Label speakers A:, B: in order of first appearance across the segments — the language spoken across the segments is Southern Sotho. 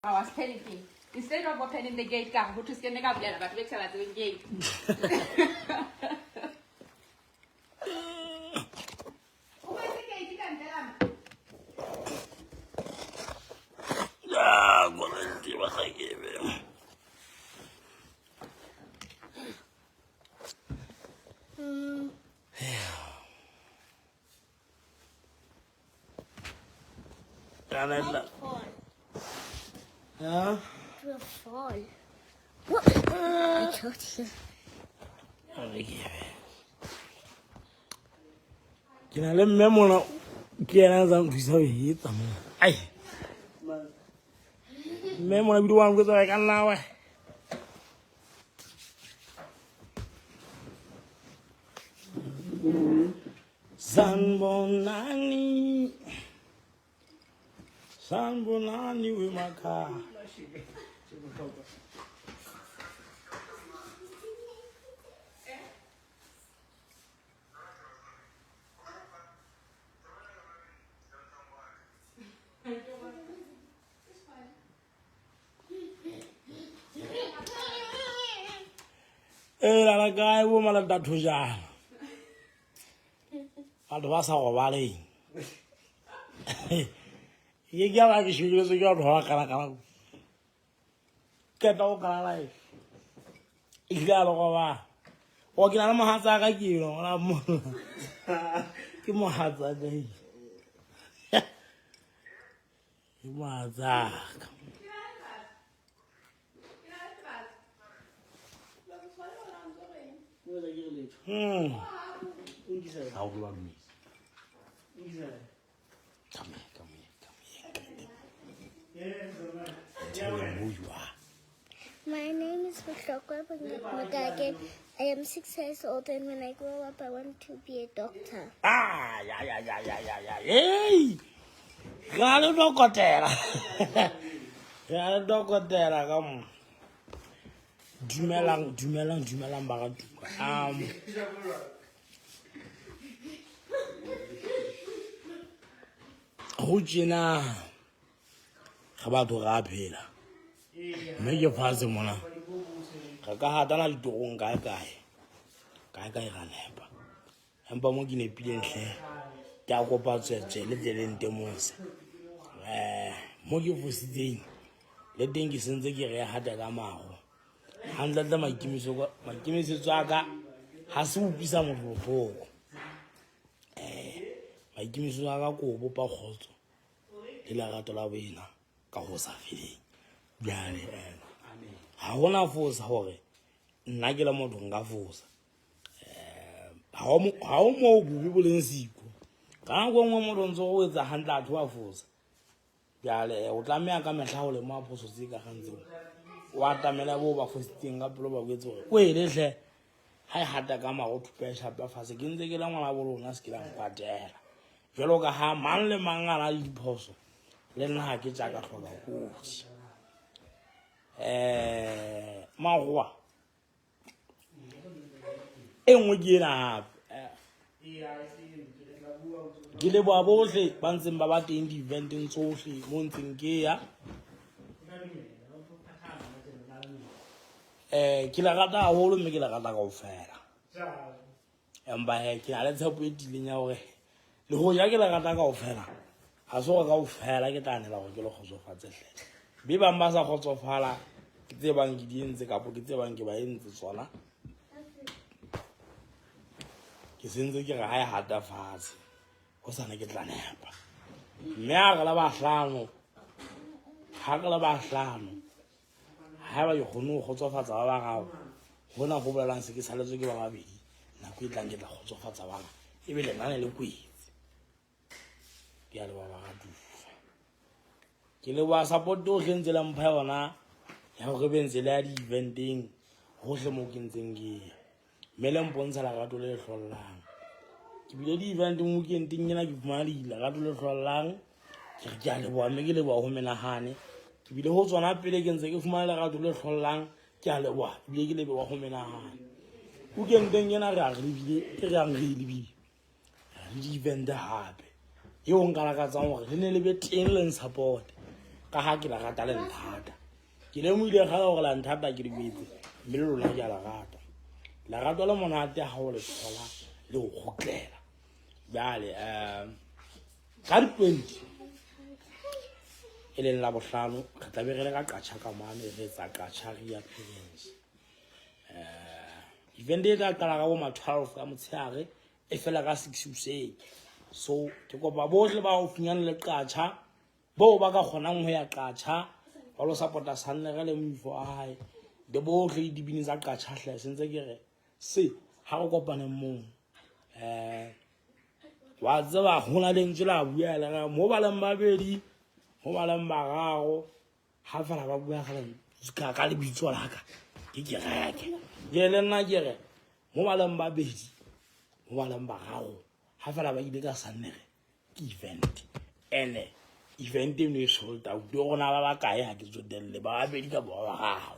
A: I was panicking. Instead of opening the gate, ka ho thwe se ke ka bulela batho be ke sa ba tsebeng gate. O kwetse gate ka ntle la ma.
B: Ah, quaranti ba sa ke be. Kana
C: Fall.
B: Ha?
C: It will fall. What? I killed you.
B: Re ke be. Ke na le mme mona ke yena a tsang thusa ho etsa mona. Ai. Mme mona bile wa nketsa ka nna wa. Sanibonani. Sanibonani wemakhaya. E lala kae bo malata thojana. Batho ba sa robaleng. Ke ke ba ke shebile ke batho ba kalakala. Qeta go kalala e. Ile a le robala. O ke na le mohatsa ka ke eno ona mo. Ke mohatsa ka. Ke mohatsa ka. Hmm. Ha o bua mme. Come here, come here, come here. And tell them who you are.
C: My name is Bohlokwa Mokake. I am 6 years old, and when I grow up, I want to be a doctor.
B: Ah, ya, ya, ya, ya, ya, ya. Hey! Re le dokotela. Re le dokotela ka mo. Dumelang, dumelang, dumelang baratuwa. Go tjena ga batho ga a phela mme ke fatshe mona re ka hatana ditorong kae kae kae kae ra nepa empa mo ke nepileng tlhe ke a kopa tswetswe le tle le ntemose mo ke fositseng le teng ke sentse ke re hata ka mago gantlentle maikemisetso a ka ga se utlwisa motho botlhoko maikemisetso a ka ko o bopa kgotso le lerato la boena ka go sa feleng bjale ga gona fosa gore nna ke le motho nka fosa ga o moo bobe bo leng siko ka nako e nngwe motho ntse go etsa gantle a thoa fosa bjale o tlameya ka metlha go lemoga phoso tse ka gang tseo o atamela bo ba fositseng ka pelo ba boetse gore o eletlhe ga e gata ka mago thupa e shape fatshe ke ntse ke le ngwana bo lona se ke la nkwatela jalo ka ga mang le mang a na le diphoso le nna ga ke jaaka tlhoka kotsi magoa e nngwe ke ena gape ke leboa botlhe ba ntseng ba ba teng di-eventeng tsotlhe mo ntseng ke ya ke le rata haholo mme ke le rata kaofela empa he ke na le tshepo e tiileng ya gore le go ja ke le rata kaofela ga se gore kaofela ke tla nela gore ke le kgotsofatse hle be bang ba sa kgotsofala ke tse bang ke di entse kapo ke tse bang ke ba entse tsona ke sentse ke re ga e hata fatshe go sane ke tla nepa mme a re la bahlano ga re la bahlano ga ba ke kgone go kgotsofatsa ba bararo gona go bolelang se ke saletswe ke ba babedi nako e tlang ke tla kgotsofatsa bana e be lenane le kwetse ke a leboga baratuwa ke leboga support otlhe ntse le mpha yona ya gore be ntse le ya di-eventeng gotlhe mo ke ntseng ke ya mme le mpontsha lerato le le tlholang ke bile di-eventeng weekendeng ena ke fumana lerato le tlholang ke re ke a leboga mme ke leboga go menagane ke bile go tsona pele ke ntse ke fumana lerato le tlholang ke a leboga ebile ke leboga go menagane weekendeng ena re a re lebile e re yang re e lebile le di-event gape eo nka lakatsang gore le ne le be teng le support. Ka ha ke la rata le nthata. Ke lemohile kgale gore la nthata ke le boetse, mme le lona ke a la rata. Lerato le monate ha o le thola le o kgutlela. Jwale ka di-20 e leng la bohlano re tla be re le ka Qacha ka mane re etsa Qacha reappearance. Event e tla qala ka bo ma 12 ka motshehare e fela ka 6 hoseng. So ke kopa bohle ba haufinyane le Qacha bao ba ka kgonang ho ya Qacha ba lo support-a Sannere le moifo wa hae le bohle le dibini tsa Qacha hle sentse ke re se ha re kopaneng moo. Wa tseba ho na lentswe la bua le re mo ba leng babedi mo ba leng bararo ha fela ba bua ka lebitso la ka ke kereke. Ke le nna ke re mo ba leng babedi mo ba leng bararo ha fela ba ile ka Sannere ke event ene event eno e sold out le rona ba bakae ha ke tsotelle ba babedi ka ba bararo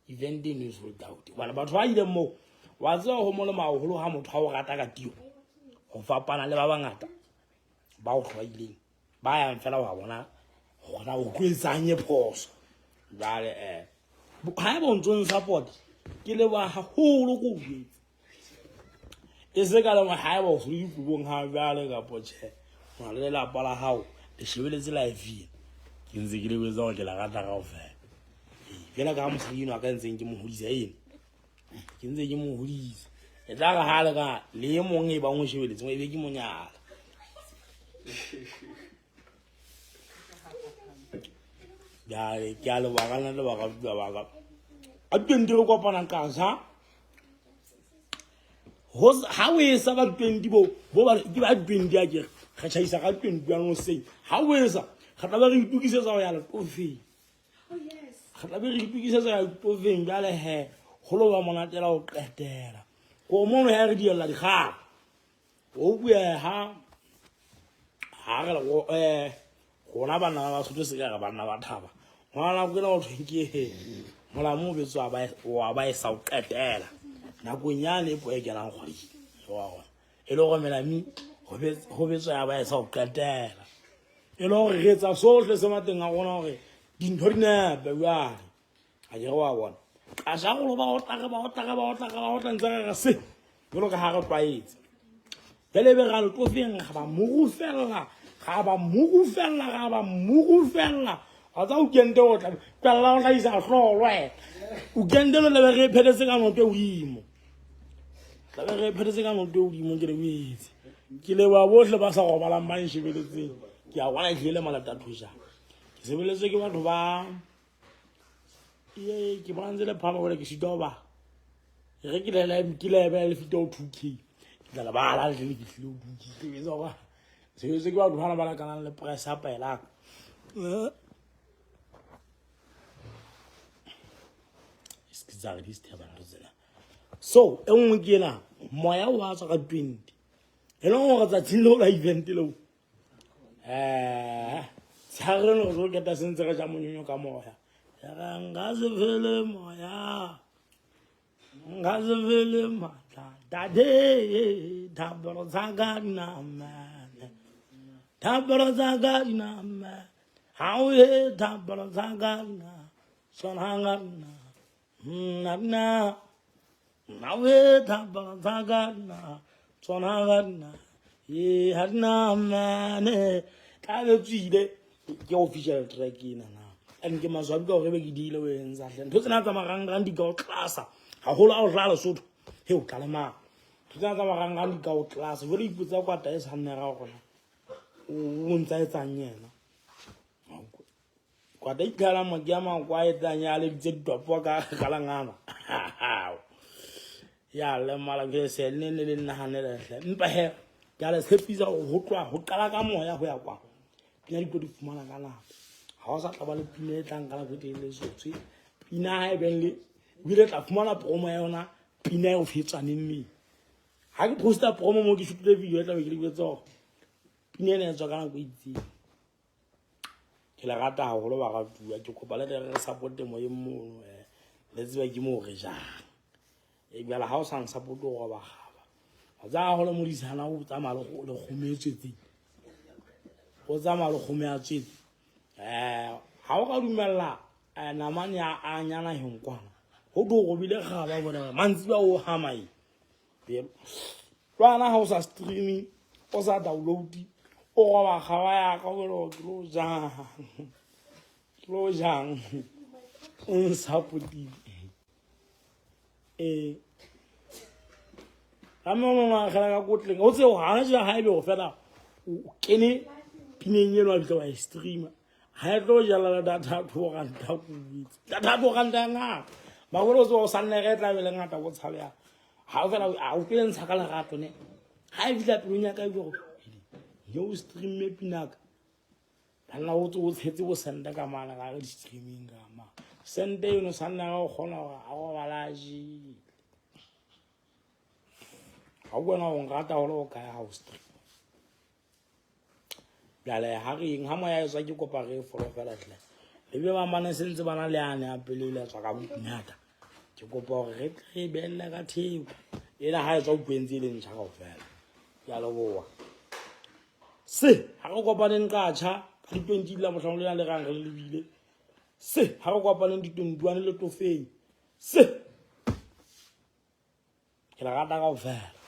B: event eno e sold out hobane batho ba ileng moo wa tseba ho molemo haholo ha motho a o rata ka tio ho fapana le ba bangata ba o hlwaileng ba yang fela wa bona gona o tlo etsang e phoso. Jwale ha eba o ntso nsupport ke leboha haholo ko o jwetse e se ka lengwe ha eba o sole dikobong ha jwale kapo tjhe o na le lelapa la hao le shebeletse live ena ke ntse ke le jwetsa gore ke la rata kaofela. Jwale ka mosadi enwa ka ntseng ke mo hodisa ena ke ntse ke mo hodisa e tla re ha le ka le e mong e bang o shebeletseng e be ke monyala. Jale ke a leboha ka nna le baratuwa ba ka. A 20 re kopana Qacha ha o esa ba 20 bo bo ba ke ba 20 a ke re tjhaisa ka 20 ya hoseng ha o esa re tla be re itokisetsa ho ya letofeng. Re tla be re itokisetsa ho ya letofeng jwale he ho lo ba monate la ho qetela. Ko mono he re diella dikgaba. O bua ha ha re rona banna ba Basotho se ka re banna ba thaba. Ngwana nako ena ho thweng ke molamo o betswa wa ba e sa o qetela. Nakong yane e po e kenang kgwedi wa bona. E le hore melami ho betswa ya ba e sa o qetela. E le hore re etsa sohle se mateng a rona hore dintho di nepe jwale. A ke re wa bona. Qacha go lo ba otla re ba otla re ba otla re ba otla ntse re re se. Jwalo ka ha re tlwaetse. Jwale ebe ra letofeng ga ba morufella ga ba morufella ga ba morufella. Wa tsa o kente o tla tswella o hlahisa hlooho wena. O kente le tlabe re pheletse ka noto e hodimo. Tlabe re pheletse ka noto e hodimo ke le boetse. Ke leboha bohle ba sa robalang ba nshebeletseng. Ke a bona ehlile malata thusa. Ke sebeletswe ke batho ba ye ke bona ntse le phama hore ke sitwa ho ba. Re ke le ke le be le fita ho 2K. Ke tla le bala le ke hlile ho 2K. Ke etsa hore sebetse ke batho bana ba lekanang le price ya pelaka. Se tsa re di steba ntho tsena. So e nngwe ke ena moya wa tswa ka 20. E leng hore tsatsing leo la event leo tsharelo re tlo qeta sentse re ja monyonyo ka moya. Ya re nka se fele moya nka se fele matla tate thapelo tsa ka di namele thapelo tsa ka di namele ha o ye thapelo tsa ka di na tsona ka nna nna nna nna o ye thapelo tsa ka di na tsona ka nna e ha di namele tla be tswile ke official track ena na. And ke maswabi ka hore be ke diile o entsa hle. Ntho tsena tsa marangrang di ka o tlasa haholo ha o dlala Lesotho. He o tla le mang. Ntho tsena tsa marangrang di ka o tlasa. Jwale ipotsa kwata e sa nnera hore na o ntsa etsang yena. Kwata itlhela mo ke ama kwa etsang ya le bitse ditopo ka ka langana. Ya le mala ke se ne ne le nahanela hle. Empa he ke a le tshepisa hore ho tloha ho qala ka moya ho ya kwa. Pina di tlo di fumana ka nako. Ha o sa tla ba le pina e tlang ka nako e telele sotswe. Pina ha e beng le ebile tla fumana promo ya yona pina e o fetswa neng neng. Ha ke posta promo mo ke shootile video e tla be ke le jwetsa hore pina ena e tswa ka nako e itseng. Ke le rata haholo baratuwa ke kopa le tle re support-e moyeng mono le tsebe ke moo re jang. E jwale ha o sa nsupport-e o roba kgaba. Wa tseba haholo modisana o tsamaya le kgomo e tswetseng. O tsamaya le kgomo ya tswetse. Ha o ka dumella eh, namane a a nyana heng kwana go do robile gaba bona mantsi ba o hama e lwana ha o sa streaming o sa download o roba gaba ya ka o re ke lo jang ke lo jang o nsapotile ee ga mme mongwe a kgela ka kotleng o tse gana ja ga ebe go fela o kene pineng eno a fitlha wa e streama ga e tlo jalela data 2 ranta kuetse data 2 ranta ya ngata magolo o tse o sa nne ge e tla be le ngata ko tshabe ya ga o fela a o kile ntsha ka lerato ne ga e fitlha pelong ya ka e go yo o streamme pinaka banna o tse o tshetse bo sente ka mana ka re di-streaming ka ma sente eno sa nna ga o kgona gore a robala a jele ga o bona o nrata go le o kae ga o stream bjale ga re eng ga moya e tswa ke kopa re e folofela tle le be ba mane sentse ba na le ane a pele ile tswa ka bokunyata ke kopa gore re tle re beelle ka theko ena ga e tswa utlwentse e le ntšha kao fela ke a leboa se ga re kopaneng qatšha ka di-twenty la botlhano le na le rang re le lebile se ga re kopaneng di-twenty-one le tofeng se ke le rata kao fela.